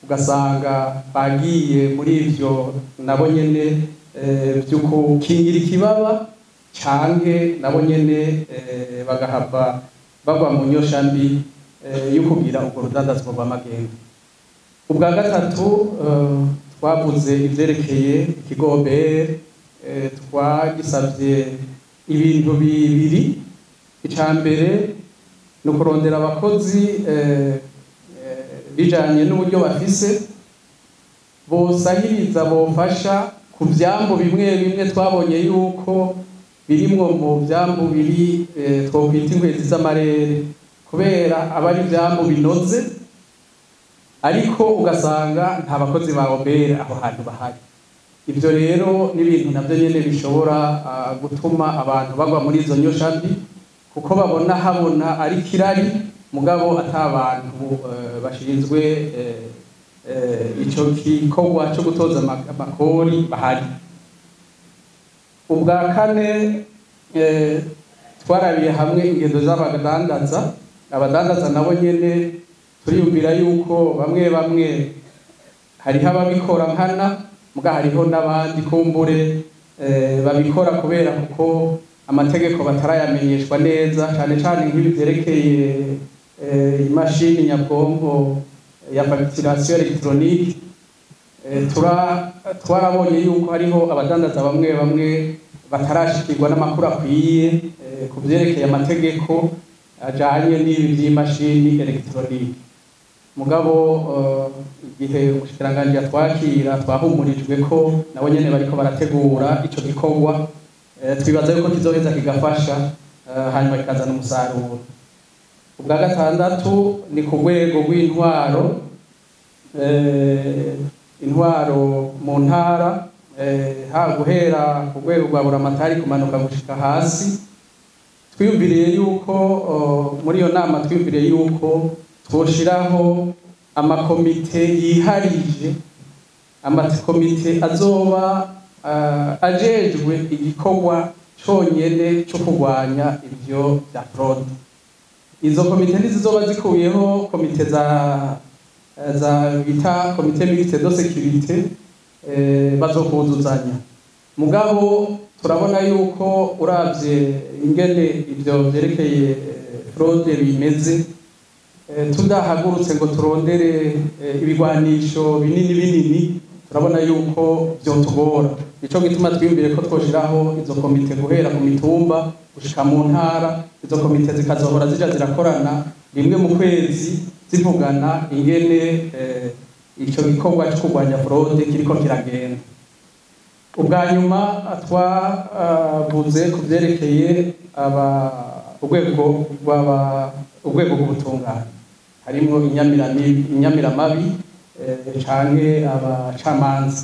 ugasanga bagiye muri ivyo nabo nyene vyo gukingira ikibaba, canke nabo nyene bagahava bagwa mu nyosha mbi yo kugira urwo rudandazwa rw'amagendo. Ubwa gatatu, twavuze ivyerekeye ikigo OBR. Twagisavye ibintu bibiri. Ica mbere ni ukurondera abakozi bijanye n'uburyo bafise bosahiriza, bofasha ku vyambu bimwe bimwe twabonye yuko birimwo mu vyambu biri twokwita inkwezi z'amarere, kubera aba ari ivyambu binoze, ariko ugasanga nta bakozi ba OBR aho hantu bahari. Ivyo rero ni ibintu navyo nyene bishobora gutuma abantu bagwa muri izo nyosha mbi, kuko babona habona ari kirari, mugabo ata bantu bashinzwe ico gikorwa co gutoza amakori bahari. Ubwa kane, twarabiye hamwe ingendo z'abadandaza. Abadandaza nabo nyene turiyumvira yuko bamwe bamwe hariho ababikora nkana, muga hariho n'abandi kumbure babikora kubera kuko amategeko batarayamenyeshwa neza, cane cane nk'ibi vyerekeye imashini nyabwonko ya facturation électronique. Twarabonye yuko hariho abadandaza bamwe bamwe batarashikirwa n'amakuru akwiye ku vyerekeye amategeko ajanye n'ibi vy'imashini électronique. Mugabo igihe umushikiranganji yatwakira, twahumurijwe ko nabo nyene bariko barategura ico gikorwa. Twibaza yuko kizoheza kigafasha, hanyuma kikazana umusaruro. Ubwa gatandatu ni ku rwego rw'intwaro, intwaro mu ntara, ha guhera ku rwego rwa buramatari kumanuka gushika hasi. Twiyumviriye yuko muri iyo nama twiyumviriye yuko twoshiraho amakomite yiharije, amakomite azoba ajejwe igikorwa conyene co kurwanya ivyo vya fraude. Izo komite ntizizoba zikuyeho komite za bita comité mixte de sécurité, bazokuzuzanya. Mugabo turabona yuko uravye ingene ivyo vyerekeye fraude bimeze. Tudahagurutse ngo turondere ibigwanisho binini binini, turabona yuko vyotugora. Nico gituma twimbire ko twoshiraho izo komite guhera ku mitumba gushika mu ntara. Izo komite zikazohora zija zirakorana rimwe mu kwezi, zivugana ingene ico gikorwa cyo kurwanya fraude kiriko kiragenda. Ubwa nyuma twavuze ku vyerekeye aba urwego rw'aba urwego rw'ubutungane, harimwo inyamiramabi canke abacamanza.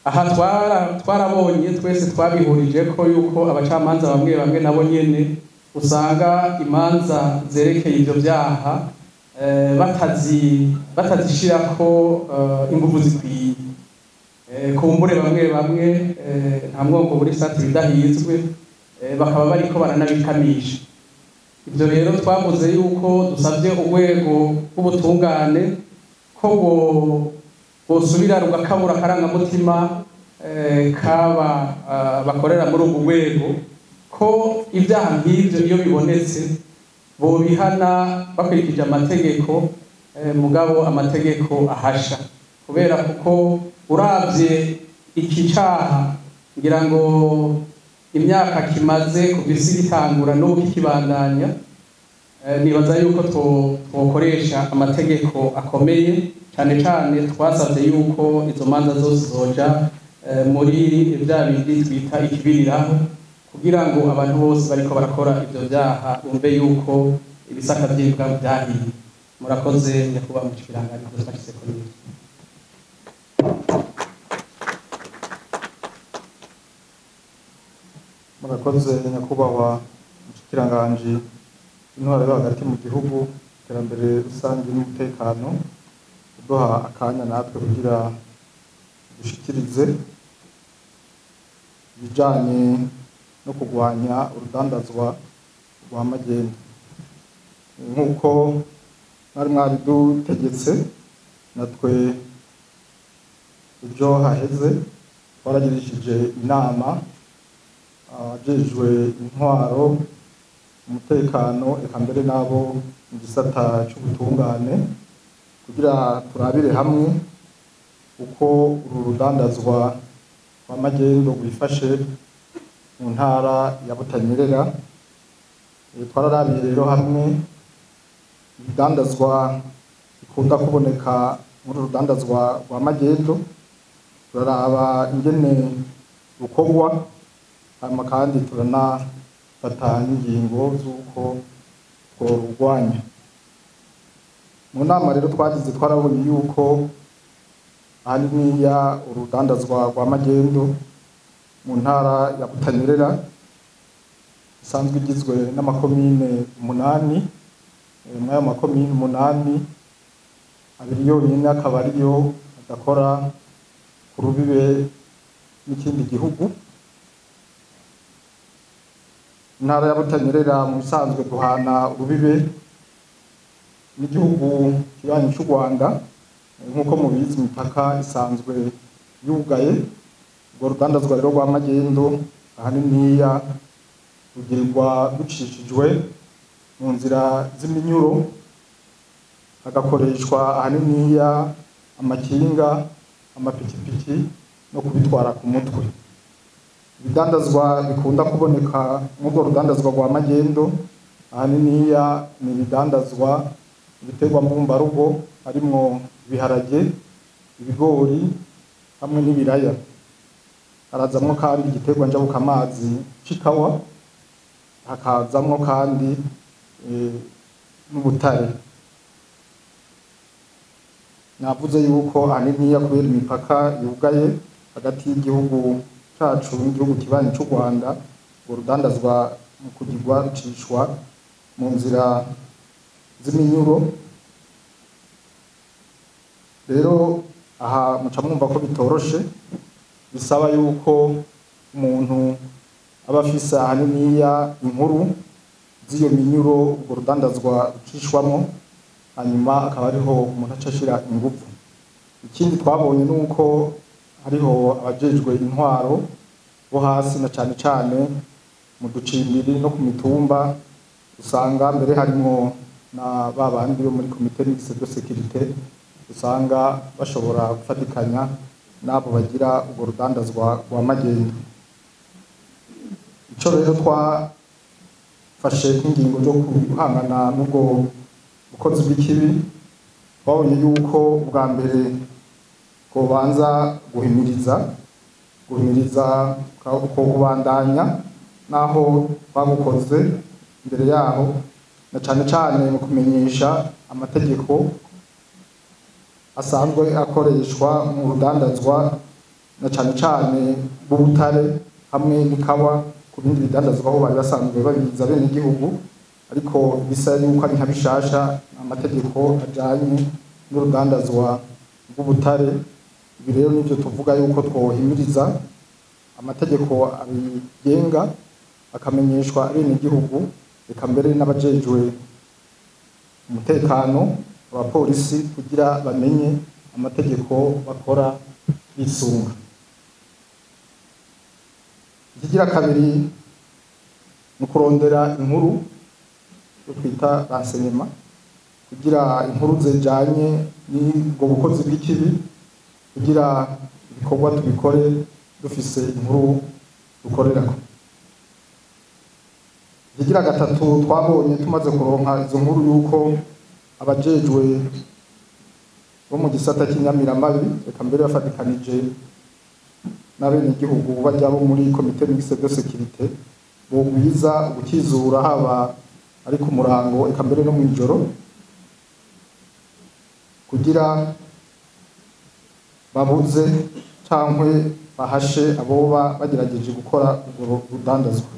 Aha twarabonye twese twabihurije ko yuko abacamanza bamwe bamwe nabo nyene usanga imanza zerekeye ivyo vyaha batazishirako inguvu zikwiye. Kumbure bamwe bamwe nta mwongo buri sati bidahizwe, bakaba bariko baranabikamisha. Ivyo rero twavuze yuko dusavye urwego rw'ubutungane ko bosubira rugakabura akarangamutima kaba bakorera muri urwo rwego, ko ibyaha nk'ivyo iyo bibonetse bobihana bakurikije amategeko, mugabo amategeko ahasha. Kubera kuko uravye iki caha, ngira ngo imyaka kimaze kuva isi gitangura n'ubu kikibandanya, nibaza yuko twokoresha amategeko akomeye. Cane cane twasavye yuko izo manza zose zoja muri vya bindi twita ikibiriraho, kugira ngo abantu bose bariko barakora ivyo vyaha bumve yuko ibisaka vy'imbwa vyahiye. Murakoze nyakubahwa mushikiranganji, twashyize ko neza. Murakoze nyakubahwa mushikiranganji intwaro yo hagati mu gihugu, iterambere rusange n'umutekano, kuduha akanya natwe kugira dushikirize ibijanye no kurwanya urudandazwa rwa magendu. Nk'uko mwari mwabidutegetse, natwe ejo haheze twaragirishije inama abajejwe intwaro, umutekano, eka mbere n'abo mu gisata c'ubutungane, kugira turabire hamwe uko uru rudandazwa rwa magendu rwifashe mu ntara ya Butanyerera. Twararabiye rero hamwe ibidandazwa bikunda kuboneka muri uru rudandazwa rwa magendu, turaraba ingene rukorwa, hanyuma kandi turanafata n'ingingo z'uko tworurwanya. Mu nama rero twagize, twarabonye yuko ahaniniya urudandazwa rwa magendu mu ntara ya Butanyerera isanzwe igizwe n'amakomine 8. Muri ayo makomine 8, 2 yonyine akaba ariyo adakora ku rubibe n'ikindi gihugu. Intara ya Butanyerera mu bisanzwe duhana urubibe n'igihugu kibanyi c'u Rwanda. Nk'uko mubizi, imipaka isanzwe yugaye. Urwo rudandazwa rero rwa magendu ahaniniya rugirirwa rucishijwe mu nzira z'iminyuro, hagakoreshwa ahaniniya amakinga, amapikipiki no kubitwara ku mutwe. Ibidandazwa bikunda kuboneka mw'urwo rudandazwa rwa magendo ahaniniya ni ibidandazwa ibiterwa mbumbarugo, harimwo ibiharage, ibigori hamwe n'ibiraya. Harazamwo kandi igiterwa njabukamazi c'ikawa, hakazamwo kandi n'ubutare. Navuze yuko ahaniniya kubera imipaka yugaye hagati y'igihugu cacu n'igihugu kibanyi c'u Rwanda, urwo rudandazwa mu kugirwa rucishwa mu nzira z'iminyuro. Rero aha muca mwumva ko bitoroshe, bisaba yuko umuntu aba afise ahaniniya inkuru z'iyo minyuro urwo rudandazwa rucishwamo, hanyuma akaba ariho umuntu aca ashira inguvu. Ikindi twabonye nuko hariho abajejwe intwaro bo hasi, na cane cane mu ducimbiri no ku mitumba, usanga mbere harimwo na ba bandi bo muri comité mixte de sécurité usanga bashobora gufatikanya n'abo bagira urwo rudandazwa rwa magendu. Ico rero twafashe nk'ingingo zo guhangana n'ubwo bukozi bw'ikibi, twabonye yuko ubwa mbere twobanza guhimiriza ko kubandanya naho twabukoze imbere yaho, na cane cane mu kumenyesha amategeko asanzwe akoreshwa mu rudandazwa, na cane cane b'ubutare hamwe n'ikawa ku bindi bidandazwa aho bari basanzwe babiza bene igihugu, ariko bisa yuko ari nka bishasha amategeko ajanye n'urudandazwa rw'ubutare. Ibi rero nivyo tuvuga yuko twohimiriza amategeko abigenga akamenyeshwa bene igihugu, eka mbere n'abajejwe umutekano abapolisi kugira bamenye amategeko bakora bisunga. Ikigira kabiri ni kurondera inkuru twita renseignement, kugira inkuru zijanye n'ubwo bukozi bw'ikibi, kugira ibikorwa tubikore dufise inkuru dukorerako. Ikigira gatatu twabonye tumaze kuronka izo nkuru yuko abajejwe bo mu gisata cy'inyamiramabi reka mbere bafatikanije n'abenegihugu bajya bo muri comité mixte de sécurité bogwiza gukizura haba ari ku murango eka mbere no mwijoro, kugira babuze cankwe bahashe aboba bagerageje gukora urwo rudandazwa.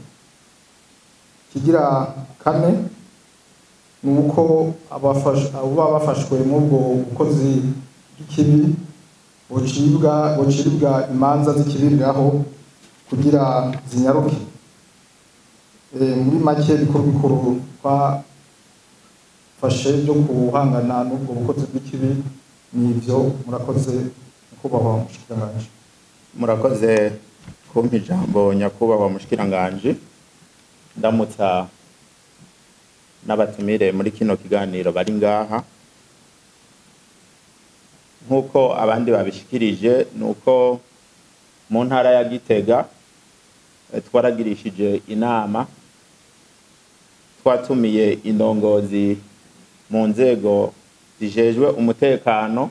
Kigira kane nuko abo bafashwe mu bwo bukozi bw'ikibi bocibwa imanza zikibiriraho kugira zinyaruke. Muri make bikuru bikuru twafashe byo kuhangana n'ubwo bukozi bw'ikibi nivyo. Murakoze nyakubahwa mushikiranganji. Murakoze kumpa ijambo nyakubahwa mushikiranganji. Ndamutsa n'abatumire muri kino kiganiro bari ngaha. Nkuko abandi babishikirije nuko mu ntara ya Gitega twaragirishije inama, twatumiye indongozi mu nzego zijejwe umutekano,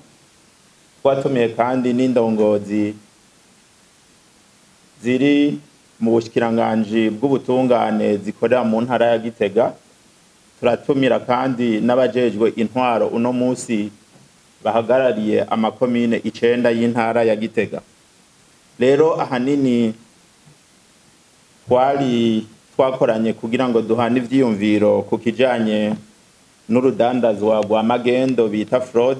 twatumiye kandi n'indongozi ziri mu bushikiranganji bw'ubutungane zikorera mu ntara ya Gitega, turatumira kandi n'abajejwe intwaro uno musi bahagarariye amakomine 9 y'intara ya Gitega. Rero ahanini twari twakoranye kugira ngo duhane ivyiyumviro ku kijanye n'urudandazwa rwa magendo bita fraud,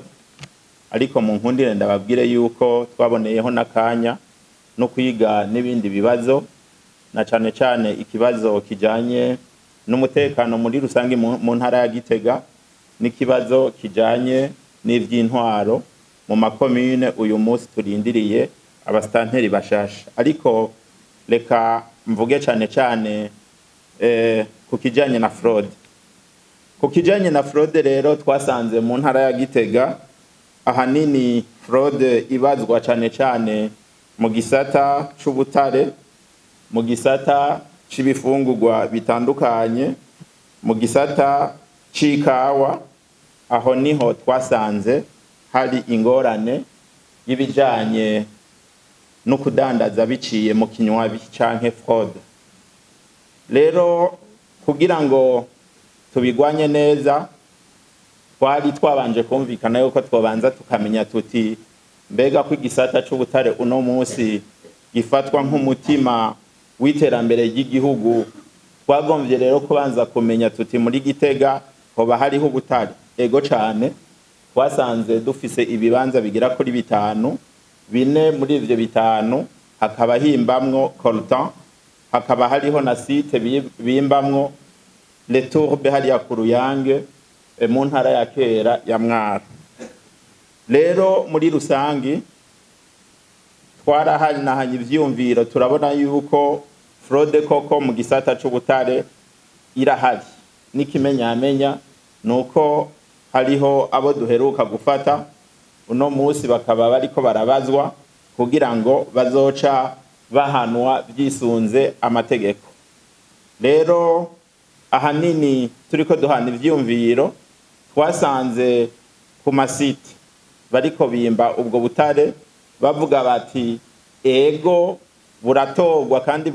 ariko mu nkundire ndababwire yuko twaboneyeho n'akanya no kwiga n'ibindi bibazo, na cane cane ikibazo kijanye n'umutekano muri rusange mu ntara ya Gitega, n'ikibazo kijanye n'ivy'intwaro mu makomine uyu munsi turindiriye abastanteri bashasha. Ariko reka mvuge cane cane ku kijanye na fraud. Ku kijanye na fraud rero twasanze mu ntara ya Gitega ahanini fraud ibazwa cane cane mu gisata c'ubutare, mu gisata c'ibifungurwa bitandukanye, mu gisata c'ikawa. Aho niho twasanze hari ingorane y'ibijanye no kudandaza biciye mu kinywabi canke fraud. Rero kugira ngo tubigwanye neza twari twabanje kumvikana yuko twobanza tukamenya tuti mbega ko igisata c'ubutare uno munsi gifatwa nk'umutima w'iterambere ry'igihugu. Twagomvye rero kubanza kumenya tuti muri Gitega hoba hariho ubutare. Ego cane, twasanze dufise ibibanza bigira kuri 5, 4 muri ivyo 5 hakaba himbamwo coltan, hakaba hariho na site bimbamwo les tourbes hariya ku Ruyange mu ntara ya Kera ya Mwaro. Rero muri rusangi twarahanahanye ivyiyumviro, turabona yuko fraude koko mu gisata c'ubutare irahari, n'ikimenyamenya Nuko hariho abo duheruka gufata uno munsi bakaba bariko barabazwa kugira ngo bazoca bahanwa byisunze amategeko. Rero ahanini turiko duhana ivyumviro, twasanze ku masite bariko bimba ubwo butare bavuga bati ego buratorwa kandi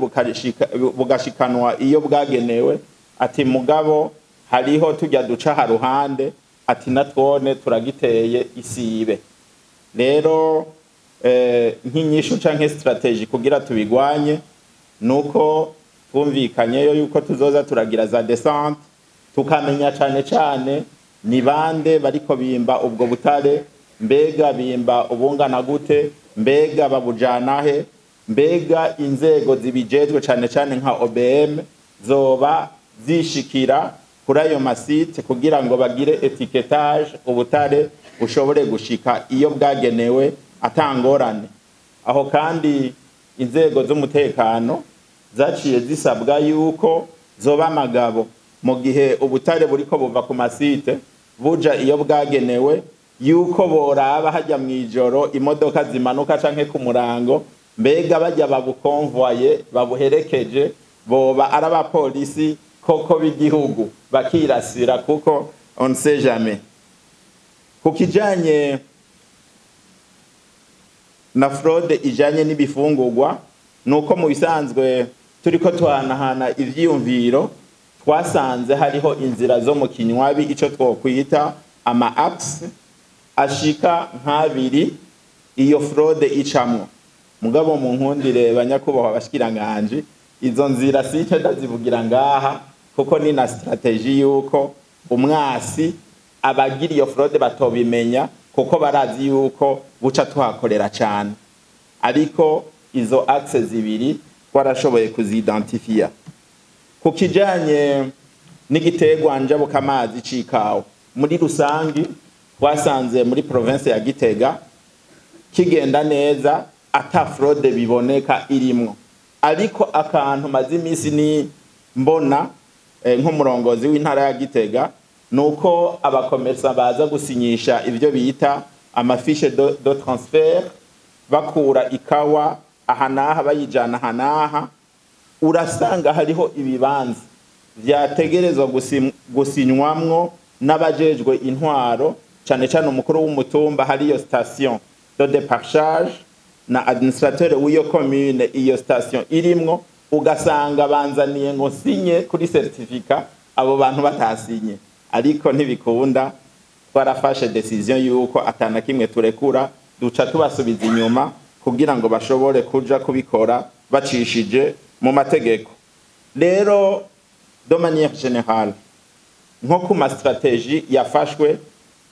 bugashikanwa iyo bwagenewe, ati mugabo hariho tujya duca haruhande, ati natwone turagiteye isibe. Rero nk'inyishu canke strategy kugira tubigwanye nuko twumvikanyeyo yuko tuzoza turagira za descente, tukamenya cane cane ni bande bariko bimba ubwo butare, mbega bimba ubungana gute, mbega babujana he, mbega inzego zibijejwe cane cane nka OBM zoba zishikira kuri ayo masite kugira ngo bagire étiquetage, ubutare bushobore gushika iyo bwagenewe atangorane. Aho kandi inzego z'umutekano zaciye zisabwa yuko zoba amagabo mu gihe ubutare buriko buva ku masite buja iyo bwagenewe, yuko boraba hajya mw'ijoro imodoka zimanuka canke ku murango, mbega bajya babukonvoye babuherekeje boba ari abapolisi koko b'igihugu, bakirasira kuko on sait jamais. Ku kijanye na fraude ijanye n'ibifungurwa, nuko mu bisanzwe turiko tuhanahana ivyiyumviro, twasanze hariho inzira zo mu kinywabi, ico twokwita ama apps ashika nk'abiri iyo fraude icamwo. Mugabo mu nkundire banyakubahwa abashikiranganje, izo nzira sice ndazivugira ngaha kuko ni na strategie yuko umwasi abagira iyo fraude batobimenya, kuko barazi yuko buca tuhakorera cyane. Ariko izo axes zibiri twarashoboye kuzidentifia. Ku kijanye n'igiterwa njabukamazi c'ikawa muri rusangi, twasanze muri province ya Gitega kigenda neza, ata fraude biboneka irimwo. Ariko akantu maze imisi ni mbona nk'umurongozi w'intara ya Gitega, nuko abakomersa baza gusinyisha ivyo bita amafiche de transfert, bakura ikawa aha n'aha bayijana aha n'aha, urasanga hariho ibibanza vyategerezwa gusinywamwo n'abajejwe intwaro, cane cane umukuru w'umutumba hariyo station de déparchage na administrateur w'iyo commune iyo station irimwo, ugasanga banzaniye ngo sinye kuri certificat abo bantu batasinye. Ariko ntibikunda, twarafashe decision yuko atana kimwe turekura, duca tubasubiza inyuma kugira ngo bashobore kuja kubikora bacishije mu mategeko. Rero de manière générale, nko ku ma stratégie yafashwe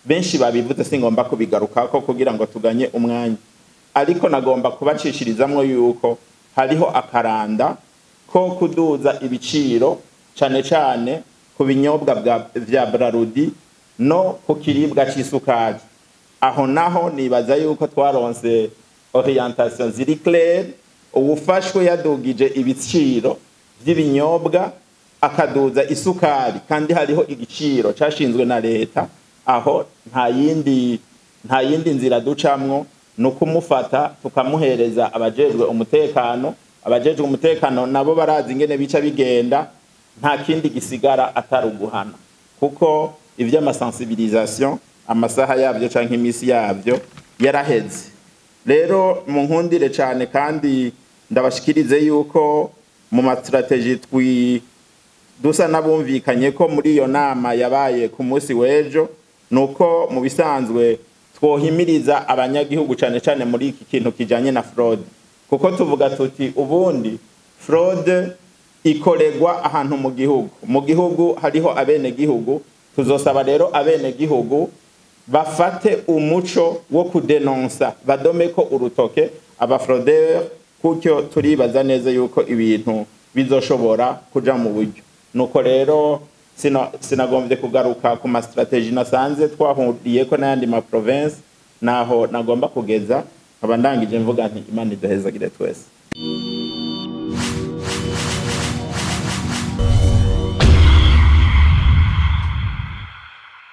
benshi babivuze, singomba kubigarukako kugira ngo tuganye umwanya, ariko nagomba kubacishirizamwo yuko hariho akaranda ko kuduza ibiciro cane cane ku binyobwa vya Brarudi no ku kiribwa c'isukari. Aho naho nibaza yuko twaronse orientation ziri claire. Uwufashwe yadugije ibiciro vy'ibinyobwa akaduza isukari kandi hariho igiciro cashinzwe na leta, aho nta yindi nzira ducamwo no kumufata tukamuhereza abajejwe umutekano. Abajejwe umutekano nabo barazi ingene bica bigenda, nta kindi gisigara atari uguhana, kuko ivy'amasensibilisation amasaha yavyo canke imisi yavyo yaraheze. Rero mu nkundire cane kandi ndabashikirize yuko mu ma stratégie twi dusa n'abumvikanye ko muri iyo nama yabaye ku munsi w'ejo, nuko mu bisanzwe twohimiriza abanyagihugu cane cane muri iki kintu kijanye na fraude, kuko tuvuga tuti ubundi fraude ikoregwa ahantu mu gihugu hariho abene gihugu. Tuzosaba rero abene gihugu bafate umuco wo kudenonsa, badomeko urutoke abafraudeur, kutyo turibaza neza yuko ibintu bizoshobora kuja mu buryo. Nuko rero sinagombye kugaruka ku ma stratégie nasanze twahuriyeko n'ayandi ma province, naho nagomba kugeza, nkaba ndangije mvuga nti Imana iduhezagire twese.